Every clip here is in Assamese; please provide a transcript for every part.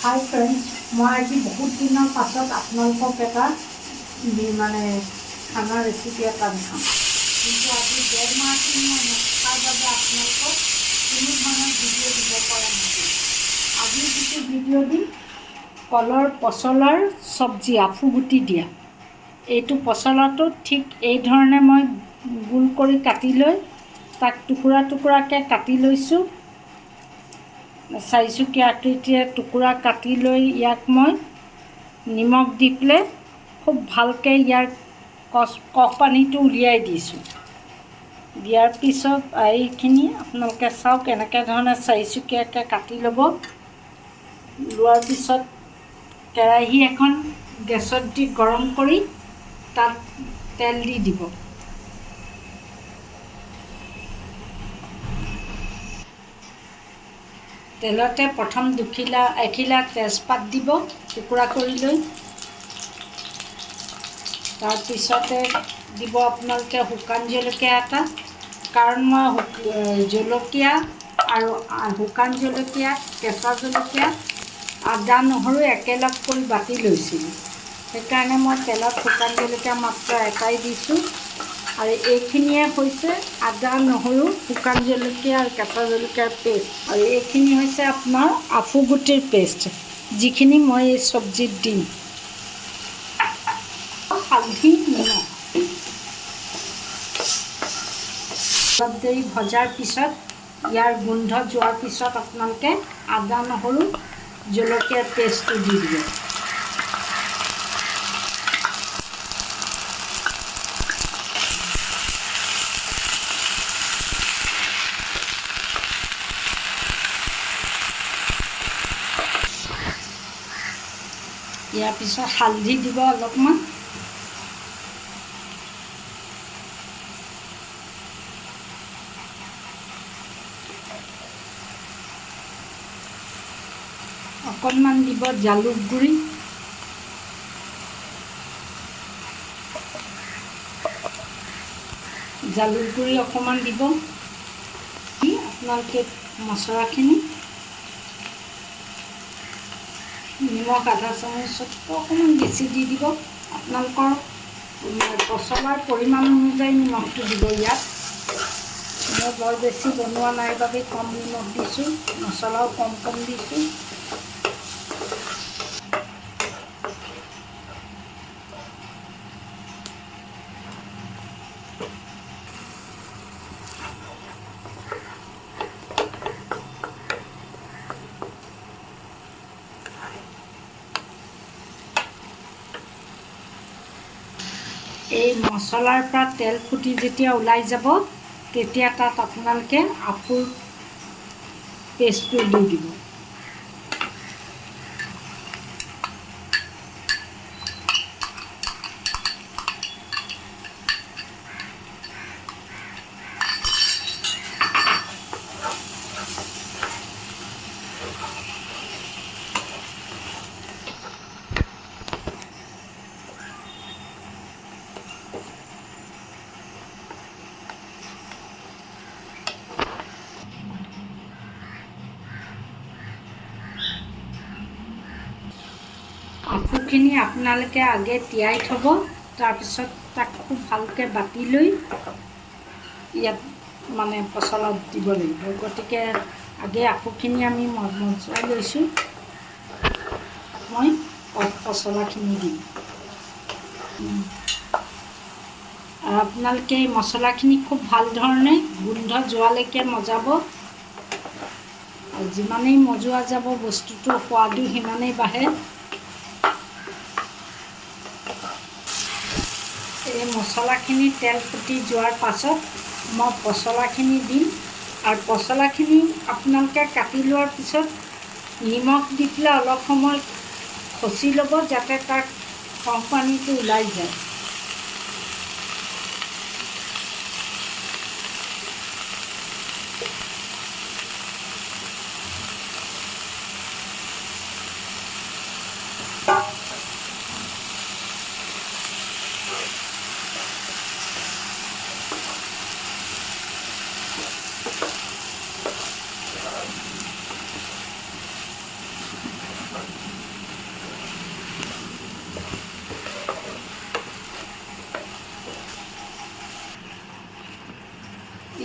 হাই ফ্ৰেণ্ডছ, মই আজি বহুত দিনৰ পাছত আপোনালোকক এটা মানে খানা ৰেচিপি এটা দেখাম। কিন্তু আজি 1.5 মাহ দিন মই নথকাৰ বাবে আপোনালোকক কোনো ধৰণৰ ভিডিঅ' দিব পৰা নাছিল। আজি যিটো ভিডিঅ' দিম, কলৰ পচলাৰ চব্জি, আফুগুটি দিয়া। এইটো পচলাটো ঠিক এই ধৰণে মই গোল কৰি কাটি লৈ তাক টুকুৰা টুকুৰাকৈ কাটি লৈছোঁ। চাৰিচুকীয়া আকৃতিৰে টুকুৰা কাটি লৈ ইয়াক মই নিমখ দি পেলাই খুব ভালকৈ ইয়াৰ কহ পানীটো উলিয়াই দিছোঁ। দিয়াৰ পিছত এইখিনি আপোনালোকে চাওক, এনেকৈ ধৰণে চাৰিচুকীয়াকৈ কাটি ল'ব। লোৱাৰ পিছত কেৰাহী এখন গেছত দি গৰম কৰি তাত তেল দি দিব। তেলতে প্ৰথম দুখিলা এখিলা তেজপাত দিব টুকুৰা কৰি লৈ। তাৰপিছতে দিব আপোনালোকে শুকান জলকীয়া এটা, কাৰণ মই জলকীয়া আৰু শুকান জলকীয়া, কেঁচা জলকীয়া, আদা, নহৰু একেলগ কৰি বাতি লৈছিলোঁ, সেইকাৰণে মই তেলত শুকান জলকীয়া মাত্ৰ এটাই দিছোঁ। আৰু এইখিনিয়ে হৈছে আদা, নহৰু, শুকান জলকীয়া আৰু কেঁচা জলকীয়াৰ পেষ্ট। আৰু এইখিনি হৈছে আপোনাৰ আফুগুটিৰ পেষ্ট, যিখিনি মই এই চব্জিত দিম। হালধি, নিমখ। অলপ দেৰি ভজাৰ পিছত, ইয়াৰ গোন্ধ যোৱাৰ পিছত আপোনালোকে আদা, নহৰু, জলকীয়াৰ পেষ্টটো দি দিব। ইয়াৰ পিছত হালধি দিব অলপমান। অকণমান দিব জালুক গুড়ি। জালুক গুড়ি অকণমান দিব আপোনালোকে। মছলাখিনি, নিমখ আধা চামুচতকৈ অকণমান বেছি দি দিব। আপোনালোকৰ পচলাৰ পৰিমাণ অনুযায়ী নিমখটো দিব। ইয়াত মই বৰ বেছি বনোৱা নাই বাবে কম নিমখ দিছোঁ, মছলাও কম কম দিছোঁ। এই মছলাৰ পৰা তেল ফুটি যেতিয়া ওলাই যাব, তেতিয়া তাত আপোনালোকে আফুৰ পেষ্টটো দি দিব। আফুখিনি আপোনালোকে আগে তিয়াই থ'ব, তাৰপিছত তাক খুব ভালকৈ বাতি লৈ ইয়াত মানে পচলাত দিব লাগিব। গতিকে আগে আফুখিনি আমি মজাই লৈছোঁ, মই পচলাখিনি দিম। আৰু আপোনালোকে এই মছলাখিনি খুব ভাল ধৰণে গোন্ধ যোৱালৈকে মজাব। আৰু যিমানেই মজোৱা যাব, বস্তুটোৰ সোৱাদো সিমানেই বাঢ়ে। এই মছলাখিনি তেল ফুটি যোৱাৰ পাছত মই পচলাখিনি দিম। আৰু পচলাখিনি আপোনালোকে কাটি লোৱাৰ পিছত নিমখ দি পেলাই অলপ সময় খচি ল'ব, যাতে তাৰ পানীটো ওলাই যায়।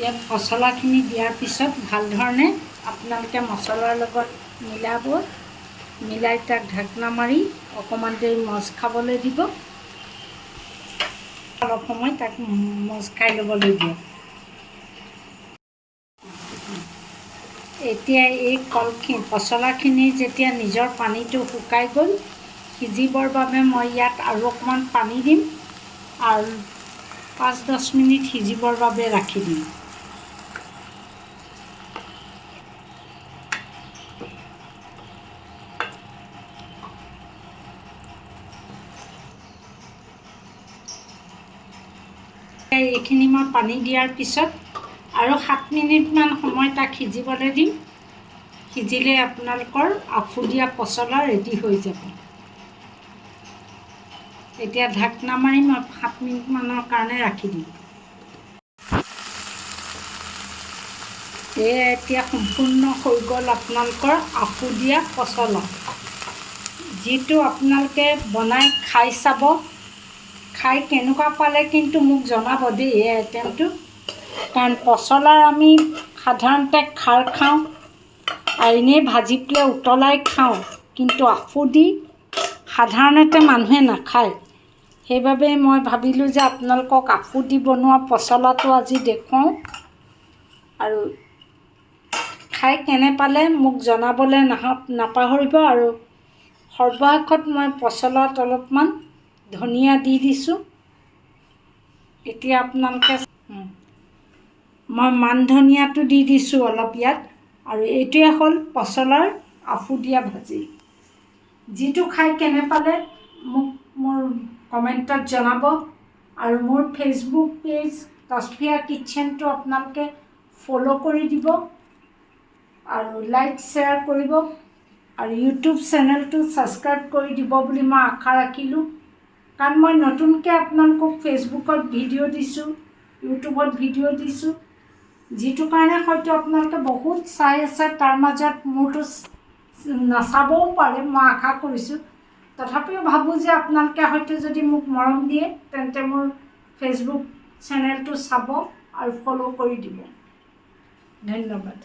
ইয়াত পচলাখিনি দিয়াৰ পিছত ভাল ধৰণে আপোনালোকে মছলাৰ লগত মিলাব। মিলাই তাক ঢাকনা মাৰি অকণমান দেৰি মজ খাবলৈ দিব। অলপ সময় তাক মজ খাই ল'বলৈ দিয়ক। এতিয়া এই কলখিনি, পচলাখিনি যেতিয়া নিজৰ পানীটো শুকাই গ'ল, সিজিবৰ বাবে মই ইয়াত আৰু অকণমান পানী দিম আৰু 5-10 মিনিট সিজিবৰ বাবে ৰাখি দিম। এইখিনি মই পানী দিয়াৰ পিছত আৰু 7 মিনিটমান সময় তাক সিজিবলৈ দিম। সিজিলে আপোনালোকৰ আফু দিয়া পচলা ৰেডি হৈ যাব। এতিয়া ঢাকনা মাৰি মই 7 মিনিটমানৰ কাৰণে ৰাখি দিম। এয়া এতিয়া সম্পূৰ্ণ হৈ গ'ল আপোনালোকৰ আফু দিয়া পচলা, যিটো আপোনালোকে বনাই খাই চাব। খাই কেনেকুৱা পালে কিন্তু মোক জনাব দেই এই আইটেমটো। কাৰণ পচলাৰ আমি সাধাৰণতে খাৰ খাওঁ আৰু এনেই ভাজি পেলাই উতলাই খাওঁ, কিন্তু আফু দি সাধাৰণতে মানুহে নাখায়। সেইবাবে মই ভাবিলোঁ যে আপোনালোকক আফু দি বনোৱা পচলাটো আজি দেখুৱাওঁ আৰু খাই কেনে পালে মোক জনাবলৈ নাপাহৰিব। আৰু সৰ্বশেষত মই পচলাত অলপমান ধনিয়া দি দিছোঁ। এতিয়া আপোনালোকে মই মান ধনিয়াটো দি দিছোঁ অলপ ইয়াত। আৰু এইটোৱে হ'ল পচলাৰ আফু দিয়া ভাজি। যিটো খাই কেনে পালে মোক মোৰ কমেণ্টত জনাব। আৰু মোৰ ফেচবুক পেজ তছফিয়া কিটচেনটো আপোনালোকে ফ'ল' কৰি দিব আৰু লাইক শ্বেয়াৰ কৰিব আৰু ইউটিউব চেনেলটো ছাবস্ক্ৰাইব কৰি দিব বুলি মই আশা ৰাখিলোঁ। কাৰণ মই নতুনকৈ আপোনালোকক ফেচবুকত ভিডিঅ' দিছোঁ, ইউটিউবত ভিডিঅ' দিছোঁ, যিটো কাৰণে হয়তো আপোনালোকে বহুত চাই আছে, তাৰ মাজত মোৰতো নাচাবও পাৰে, মই আশা কৰিছোঁ। তথাপিও ভাবোঁ যে আপোনালোকে হয়তো যদি মোক মৰম দিয়ে তেন্তে মোৰ ফেচবুক চেনেলটো চাব আৰু ফ'ল' কৰি দিব। ধন্যবাদ।